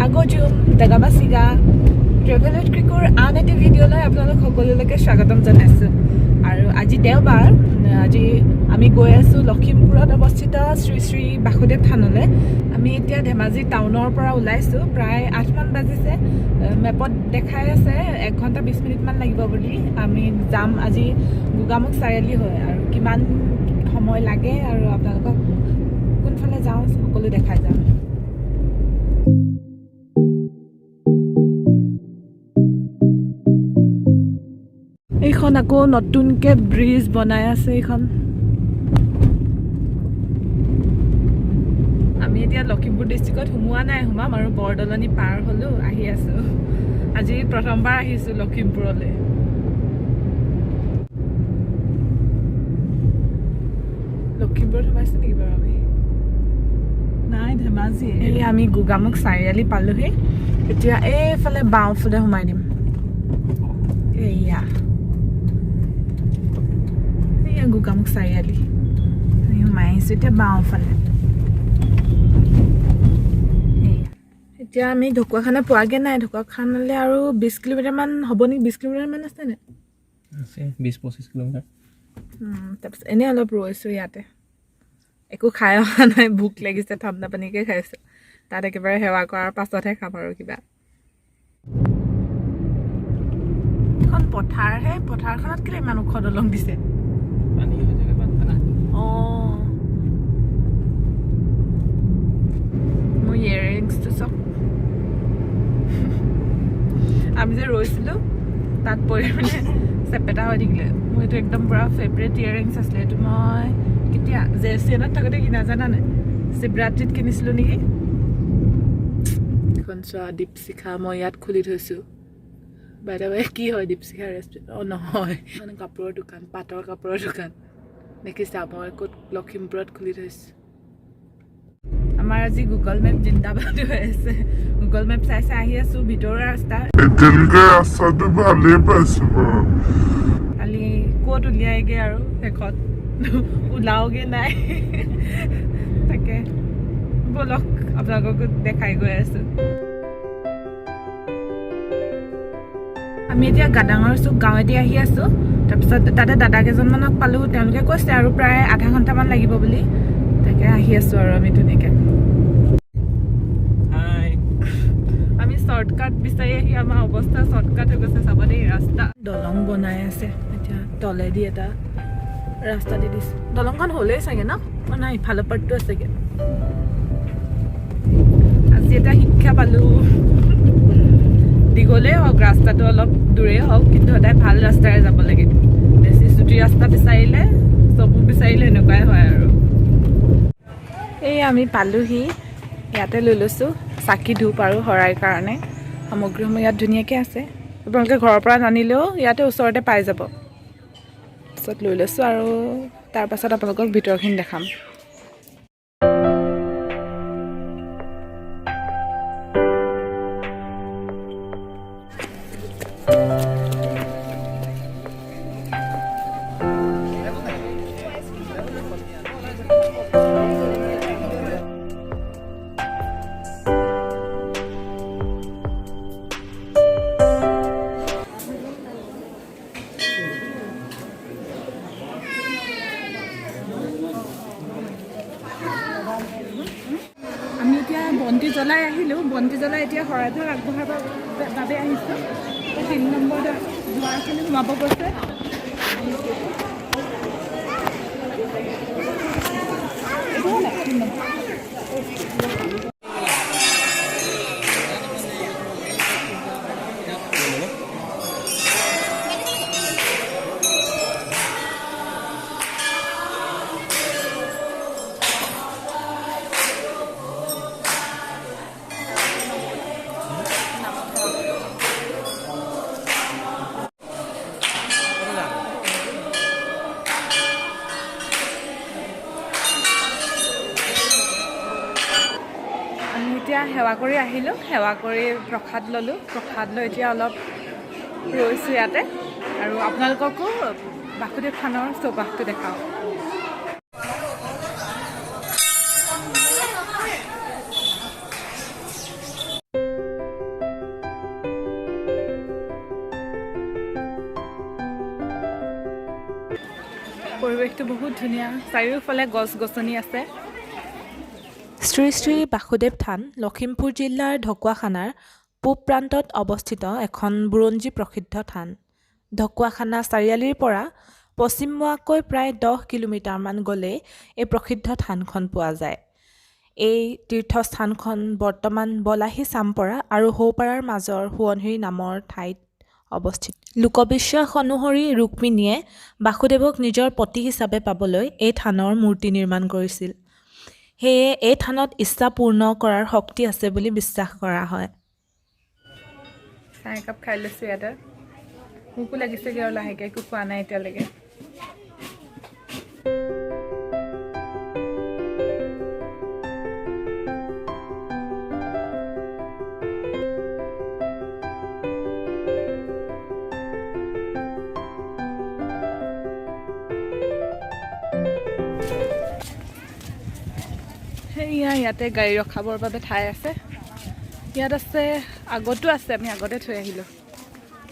আগজুম দাগাবাচিগা travel with ক্ৰিকুৰ আন এটি ভিডিঅ'লৈ আপোনালোক সকলোলৈকে স্বাগতম জনাইছোঁ। আৰু আজি দেওবাৰ, আজি আমি গৈ আছোঁ লখিমপুৰত অৱস্থিত শ্ৰী শ্ৰী বাসুদেৱ থানলৈ। আমি এতিয়া ধেমাজি টাউনৰ পৰা ওলাইছোঁ, প্ৰায় 8মান বাজিছে। মেপত দেখাই আছে 1 ঘণ্টা 20 মিনিটমান লাগিব বুলি। আমি যাম আজি গোগামুখ চাৰিআলি হৈ, আৰু কিমান সময় লাগে আৰু আপোনালোকক কোনফালে যাওঁ সকলো দেখাই যাম। এইখন আকৌ নতুনকে ব্ৰিজ বনাই আছে এইখন। আমি এতিয়া লখিমপুৰ ডিষ্ট্ৰিক্টত সোমোৱা নাই, সোমাম আৰু। বৰদলনি পাৰ হ'লো, আহি আছো। আজি প্ৰথমবাৰ আহিছো লখিমপুৰলৈ। লখিমপুৰত সোমাইছো নেকি বাৰু আমি? নাই, ধেমাজি। এই আমি গোগামুখ চাৰিআলি পালোহি। এতিয়া এইফালে বাওঁফালে সোমাই দিম। এইয়া এইয়া গোগামুখ চাৰিআলি, আমি সোমাই আহিছোঁ এতিয়া বাওঁফালে। এইয়া। এতিয়া আমি ঢকুৱাখানা পোৱাগৈ নাই। ঢকুৱাখানালৈ আৰু 20 কিলোমিটাৰমান হ'ব নেকি? 20 কিলোমিটাৰমান আছে নে? আছে, 20-25 কিলোমিটাৰ। তাৰপিছত এনেই অলপ ৰৈছোঁ ইয়াতে, একো খাই অহা নাই, ভোক লাগিছে, ঠাণ্ডা পানীকে খাইছোঁ। তাত একেবাৰে সেৱা কৰাৰ পাছতহে খাম আৰু কিবা। এখন পথাৰহে, পথাৰখনত কেলৈ ইমান ওখ দলং দিছে? পানী হৈ থাকে বানপানী। অঁ, মোৰ ইয়েৰিংছটো চব আমি যে ৰৈছিলোঁ তাত পৰি মানে চেপেটা হৈ থাকিলে। মোৰ এইটো একদম পূৰা ফেভৰেট ইয়েৰিংছ আছিলে। এইটো মই কেতিয়া জে চি এনত থাকোঁতে কিনা জানা নাই? শিৱৰাত্ৰিত কিনিছিলোঁ নেকি। এখন চোৱা, দীপশিখা, মই ইয়াত খুলি থৈছোঁ। বাই the ৱে, কি হয় দীপশিখা ৰেষ্টুৰেণ্ট? অঁ নহয়, মানে কাপোৰৰ দোকান, পাটৰ কাপোৰৰ দোকান। দেখিছা, মই ক'ত লখিমপুৰত খুলি থৈছোঁ। আমাৰ আজি গুগল মেপ জিন্দাবাদ হৈ আছে। গুগল মেপ চাই চাই আহি আছোঁ, ভিতৰুৱা ৰাস্তা। এতিয়ালৈকে ৰাস্তাটো ভালেই পাইছো বাৰু। কালি ক'ত উলিয়াইগে আৰু শেষত ওলাওগে নাই। তাকে ব'লক, আপোনালোককো দেখাই গৈ আছোঁ। আমি এতিয়া গাদাঙৰ চুক গাঁৱেদি আহি আছোঁ। তাৰপিছত তাতে দাদা কেইজনমানক পালোঁ, তেওঁলোকে কৈছে আৰু প্ৰায় আধা ঘণ্টামান লাগিব বুলি। তাকে আহি আছোঁ আৰু আমি ধুনীয়াকৈ। হাই। আমি শ্বৰ্টকাট বিচাৰি আহি আমাৰ অৱস্থা শ্বৰ্টকাট হৈ গৈছে, চাব দেই ৰাস্তা। দলং বনাই আছে এতিয়া, তলেদি এটা ৰাস্তা দি দিছে। দলংখন হ'লেই চাগে ন? অ নাই, ইফালৰ পাৰ্টটো আছেগে। আজি এটা শিক্ষা পালোঁ, দীঘলেই হওক ৰাস্তাটো, অলপ দূৰেই হওক, কিন্তু সদায় ভাল ৰাস্তাৰে যাব লাগে। বেছি চুটি ৰাস্তা বিচাৰিলে, চবু বিচাৰিলে এনেকুৱাই হয়। আৰু এই আমি পালোহি, ইয়াতে লৈ লৈছোঁ চাকি ধূপ আৰু শৰাইৰ কাৰণে সামগ্ৰীসমূহ। ইয়াত ধুনীয়াকৈ আছে, আপোনালোকে ঘৰৰ পৰা নানিলেও ইয়াতে ওচৰতে পাই যাব। পিছত লৈ লৈছোঁ আৰু তাৰপাছত আপোনালোকক ভিতৰখিনি দেখাম। আমি এতিয়া বন্তি জ্বলাই আহিলোঁ। বন্তি জ্বলাই এতিয়া শৰাইভাগ আগবঢ়াৰ বাবে আহিছোঁ। 3 নম্বৰ দুৱাৰখিনি সোমাব গৈছে। এইটো হয় নাই 3 নম্বৰ? আমি এতিয়া সেৱা কৰি আহিলোঁ, সেৱা কৰি প্ৰসাদ ল'লোঁ। প্ৰসাদ লৈ এতিয়া অলপ ৰৈছোঁ ইয়াতে আৰু আপোনালোককো বাসুদেৱ থানৰ চৌপাশটো দেখাওঁ। পৰিৱেশটো বহুত ধুনীয়া, চাৰিওফালে গছ গছনি আছে। শ্ৰী শ্ৰী বাসুদেৱ থান লখিমপুৰ জিলাৰ ঢকুৱাখানাৰ পূব প্ৰান্তত অৱস্থিত এখন বুৰঞ্জী প্ৰসিদ্ধ থান। ঢকুৱাখানা চাৰিআলিৰ পৰা পশ্চিমমুৱাকৈ প্ৰায় 10 কিলোমিটাৰমান গ'লেই এই প্ৰসিদ্ধ থানখন পোৱা যায়। এই তীৰ্থস্থানখন বৰ্তমান বলাহী চামপৰা আৰু হৌপাৰাৰ মাজৰ সোৱণশিৰি নামৰ ঠাইত অৱস্থিত। লোকবিশ্বাস অনুসৰি ৰুক্মিণীয়ে বাসুদেৱক নিজৰ পতি হিচাপে পাবলৈ এই থানৰ মূৰ্তি নিৰ্মাণ কৰিছিল। সেয়ে এই থানত ইচ্ছা পূৰ্ণ কৰাৰ শক্তি আছে বুলি বিশ্বাস কৰা হয়। চাহ একাপ খাই লৈছোঁ ইয়াতে। ভোকো লাগিছেগৈ আৰু লাহেকৈ, একো খোৱা নাই এতিয়ালৈকে। সেয়া ইয়াতে গাড়ী ৰখাবৰ বাবে ঠাই আছে। ইয়াত আছে, আগতো আছে, আমি আগতে থৈ আহিলোঁ।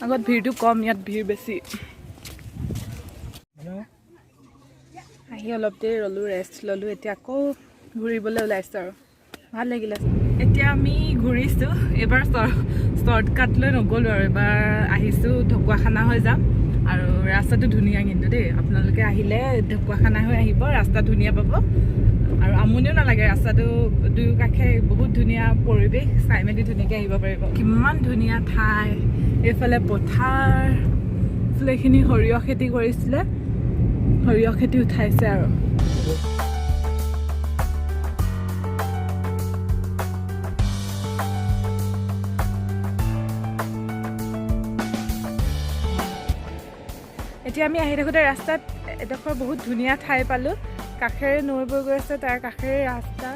আগত ভিৰটো কম, ইয়াত ভিৰ বেছি। আহি অলপ দেৰি ৰ'লোঁ, ৰেষ্ট ল'লোঁ। এতিয়া আকৌ ঘূৰিবলৈ ওলাইছোঁ আৰু ভাল লাগিলে। এতিয়া আমি ঘূৰিছোঁ। এইবাৰ শ্বৰ্টকাট লৈ নগ'লোঁ আৰু এইবাৰ আহিছোঁ ঢকুৱাখানা হৈ যাম। আৰু ৰাস্তাটো ধুনীয়া কিন্তু দেই। আপোনালোকে আহিলে ঢকুৱাখানা হৈ আহিব, ৰাস্তা ধুনীয়া পাব আৰু আমনিও নালাগে। ৰাস্তাটো দুয়ো কাষে বহুত ধুনীয়া পৰিৱেশ, চাই মেলি ধুনীয়াকৈ আহিব পাৰিব। কিমান ধুনীয়া ঠাই! এইফালে পথাৰ, এইফালে এইখিনি সৰিয়হ খেতি কৰিছিলে, সৰিয়হ খেতি উঠাইছে। আৰু এতিয়া আমি আহি থাকোঁতে ৰাস্তাত এডোখৰ বহুত ধুনীয়া ঠাই পালোঁ। কাষেৰে নৈ বৈ গৈ আছে, তাৰ কাষেৰে ৰাস্তা।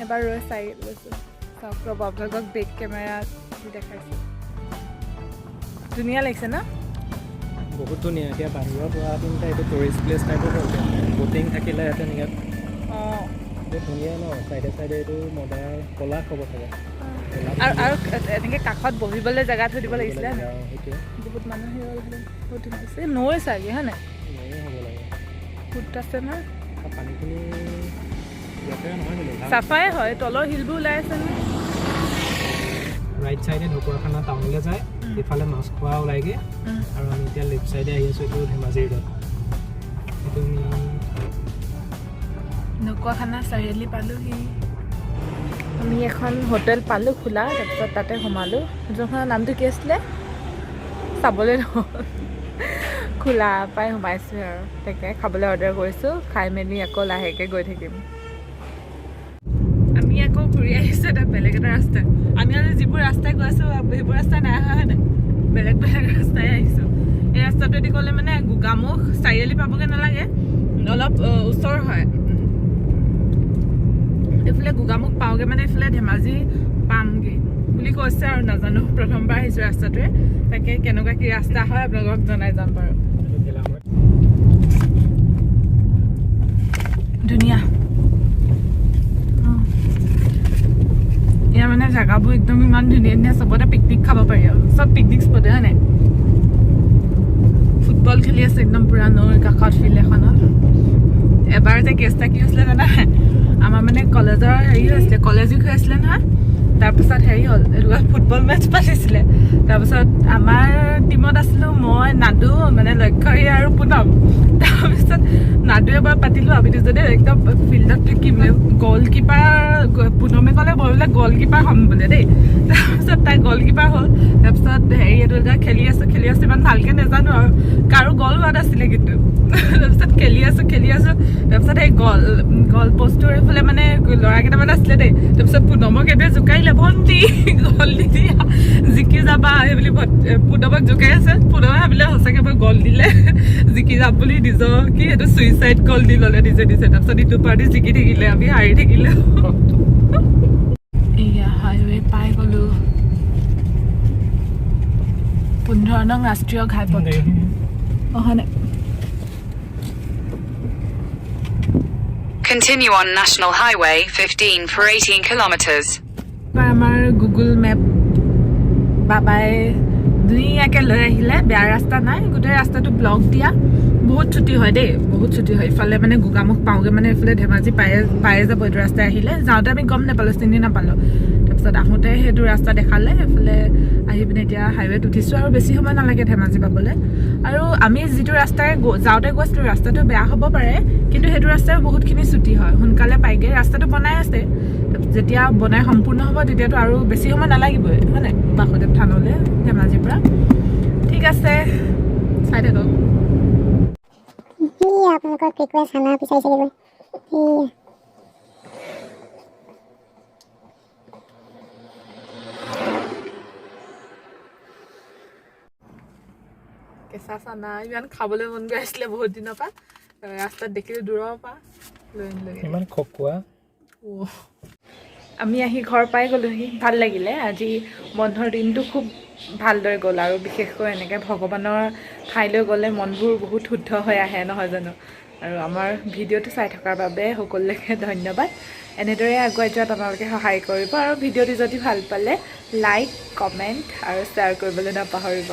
এবাৰ ৰৈ চাই লৈছোঁ। চাওক, ৰ'ব, আপোনালোকক বেক কেমেৰা দি দেখাইছোঁ। ধুনীয়া লাগিছে ন? বহুত ধুনীয়া। এতিয়া বাহিৰৰ পৰা তিনিটা এইটো টুৰিষ্ট প্লেচ টাইপৰ হ'ল। ব'টিং থাকিলে ইয়াতে এনেকৈ বহুত ধুনীয়া ন? চাইডে চাইডে এইটো মজা পলাশ হ'ব চাগে। আৰু আৰু এনেকৈ কাষত বহিবলৈ জেগা থৈ দিব লাগিছিলে। সেইটোৱে। বহুত মানুহ হৈ গ'ল। বহুত ধুনীয়া হৈছে। এই নৈ চাগে, হয় নাই? নৈয়ে হ'ব লাগে। সোঁত আছে নহয়। আৰু পানীখিনি লেতেৰা নহয় জানো? ভাল। চাফাই হয়, তলৰ শিলবোৰ ওলাই আছে নহয়। ৰাইট চাইডে ঢকুৱাখানা টাউনলৈ যায়, ইফালে মাছখোৱা ওলাইগৈ। আৰু আমি এতিয়া লেফ্ট চাইডে আহি আছোঁ, এইটো ধেমাজি ৰোডত। এইটো আমি ঢকুৱাখানা চাৰিআলি পালোহি। আমি এখন হোটেল পালোঁ খোলা, তাৰপিছত তাতে সোমালোঁ। হোটেলখনৰ নামটো কি আছিলে চাবলৈ নহ'ল। খোলা পাই সোমাইছোঁ আৰু তাকে খাবলৈ অৰ্ডাৰ কৰিছোঁ। খাই মেলি আকৌ লাহেকৈ গৈ থাকিম। আমি আকৌ ঘূৰি আহিছোঁ এটা বেলেগ এটা ৰাস্তা। আমি আজি যিবোৰ ৰাস্তাই গৈ আছোঁ, সেইবোৰ ৰাস্তা নাই অহা, হয় নাই? বেলেগ বেলেগ ৰাস্তাই আহিছোঁ। এই ৰাস্তাটোৱেদি গ'লে মানে গোগামুখ চাৰিআলি পাবগৈ নালাগে, অলপ ওচৰ হয়। এইফালে গোগামুখ পাওঁগৈ, মানে এইফালে ধেমাজি পামগৈ বুলি কৈছে আৰু নাজানো, প্ৰথমবাৰ আহিছোঁ ৰাস্তাটোৰে। তাকে কেনেকুৱা কি ৰাস্তা হয় আপোনালোকক জনাই যাম বাৰু। এইটো গেলামৰা। ধুনীয়া। ইয়াৰ মানে জেগাবোৰ একদম ইমান ধুনীয়া ধুনীয়া, চবতে পিকনিক খাব পাৰি আৰু চব পিকনিক স্পটে, হয় নাই? ফুটবল খেলি আছে একদম পূৰা নৈৰ কাষত ফিল্ড এখনত। এবাৰ যে কেছ এটা কি হৈছিলে জানা? আমাৰ মানে কলেজৰ হেৰি হৈছিলে, কলেজ উইক হৈ আছিলে নহয়। তাৰপিছত হেৰি হ'ল, এনেকুৱা ফুটবল মেটচ পাতিছিলে। তাৰপিছত আমাৰ টীমত আছিলোঁ মই, নাদু, মানে লক্ষ্যহী আৰু পুনম। তাৰপিছত নাদুৱে এবাৰ পাতিলোঁ, আমি দুজনে একদম ফিল্ডত থাকিম। গ'ল কিপাৰ পুনমে ক'লে, মই বোলে গ'ল কিপাৰ হ'ম বোলে দেই। তাৰপিছত তাই গ'ল কিপাৰ হ'ল। তাৰপিছত হেৰি এইটো এতিয়া খেলি আছোঁ, খেলি আছোঁ, ইমান ভালকৈ নাজানো আৰু, কাৰো গ'ল হোৱা নাছিলে কিন্তু। তাৰপিছত খেলি আছোঁ, খেলি আছোঁ, তাৰপিছত সেই গ'ল পষ্টটোৰ এইফালে মানে ল'ৰা কেইটামান আছিলে দেই। তাৰপিছত পুনমক এতিয়া জোকাইলে, "ভণ্টি, গ'ল দি দিয়া, জিকি যাবা" সেই বুলি পুনমক জোকাই আছে। পুনমে ভাবিলে সঁচাকৈ মই গ'ল দিলে জিকি যাম বুলি, নিজৰ কি সেইটো চুইচাইড গ'ল দি ল'লে নিজে নিজে। তাৰপিছত ইটো পাৰ্টি জিকি থাকিলে, আমি হাৰি থাকিলোঁ। এয়া হাইৱে পাই গ'লো, 15 নং ৰাষ্ট্ৰীয় ঘাইপথ। অহা নাই। Continue on National Highway 15 for 18 kilometers. এবাৰ আমাৰ গুগল মেপ বাবাই ধুনীয়াকৈ লৈ আহিলে। বেয়া ৰাস্তা নাই, গোটেই ৰাস্তাটো ব্লক দিয়া। বহুত ছুটি হয় দেই, বহুত ছুটি হয়। ইফালে মানে গোগামুখ পাওঁগৈ, মানে এইফালে ধেমাজি পায়ে পায়ে যাব এইটো ৰাস্তাই আহিলে। যাওঁতে আমি গম নাপালোঁ, চিনি নাপালোঁ। তাৰপিছত আহোঁতে সেইটো ৰাস্তা দেখালে। এইফালে আহি পিনে এতিয়া হাইৱেত উঠিছোঁ আৰু বেছি সময় নালাগে ধেমাজি পাবলৈ। আৰু আমি যিটো ৰাস্তাৰে যাওঁতে গৈছিলোঁ, ৰাস্তাটো বেয়া হ'ব পাৰে, কিন্তু সেইটো ৰাস্তাৰে বহুতখিনি ছুটি হয়, সোনকালে পায়গৈ। ৰাস্তাটো বনাই আছে, যেতিয়া বনাই সম্পূৰ্ণ হ'ব তেতিয়াতো আৰু বেছি সময় নালাগিবই, হয় নাই, বাসুদেৱ থানলৈ ধেমাজিৰ পৰা। ঠিক আছে, চাই থাকক। ই আপোনালোকৰ কেকুৱে চানা বিচাৰিছেগৈ। ই কেঁচা চানা ইমান খাবলৈ মন গৈ আছিলে বহুত দিনৰ পৰা। ৰাস্তাত দেখিলোঁ দূৰৰ পৰা, লৈ আনিলোগৈ। ইমান খকুৱা। অ'। আমি আহি ঘৰ পাই গ'লোহি। ভাল লাগিলে, আজি বন্ধৰ দিনটো খুব ভালদৰে গ'ল। আৰু বিশেষকৈ এনেকৈ ভগৱানৰ ঠাইলৈ গ'লে মনবোৰ বহুত শুদ্ধ হৈ আহে, নহয় জানো? আৰু আমাৰ ভিডিঅ'টো চাই থকাৰ বাবে সকলোলৈকে ধন্যবাদ। এনেদৰে আগুৱাই যোৱাত আপোনালোকে সহায় কৰিব আৰু ভিডিঅ'টো যদি ভাল পালে লাইক, কমেণ্ট আৰু শ্বেয়াৰ কৰিবলৈ নাপাহৰিব।